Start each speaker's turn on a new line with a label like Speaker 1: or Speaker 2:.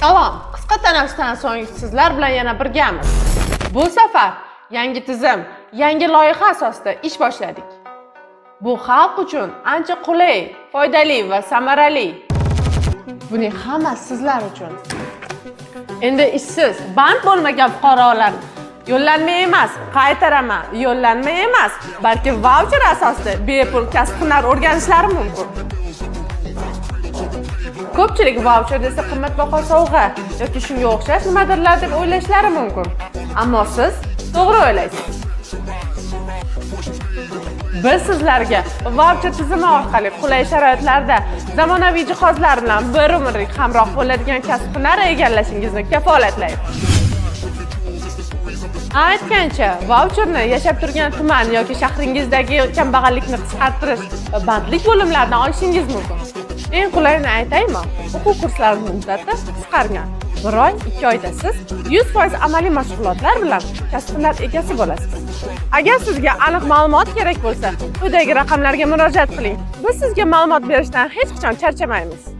Speaker 1: Salom. Qisqa tanaffusdan so'ng sizlar bilan yana birgamiz. Bu safar yangi tizim, yangi loyiha asosida ish boshladik. Bu xalq uchun ancha qulay, foydali va samarali. Buning hammasi sizlar uchun. Endi ishsiz, band bo'lmagan fuqarolar yo'llanma emas, qaytaraman, yo'llanma emas, balki vaucher asosida bepul kasb-hunar o'rganishlari mumkin. Ko'pchilik vaucher desa qimmatbaho sovg'a yoki shunga o'xshash nimadirlar deb o'ylashlari mumkin. Ammo siz to'g'ri o'ylaysiz. Biz sizlarga vaucher tizimi orqali qulay sharoitlarda zamonaviy jihozlar bilan bir umrlik hamroh bo'ladigan kasb-hunar egallashingizni kafolatlaymiz. Aytgancha, vaucherni yashab turgan tuman yoki shahringizdagi kambag'allikni qisqartirish va bandlik bo'limlaridan olishingiz mumkin. Eng qulayini aytaymi? O'quv kurslarining muddati qisqargan. 1 oy, 2 oyda siz 100% amaliy mashg'ulotlar bilan kasb-hunar egasi bo'lasiz. Agar sizga aniq ma'lumot kerak bo'lsa, quyidagi raqamlarga murojaat qiling. Biz sizga ma'lumot berishdan hech qachon charchamaymiz.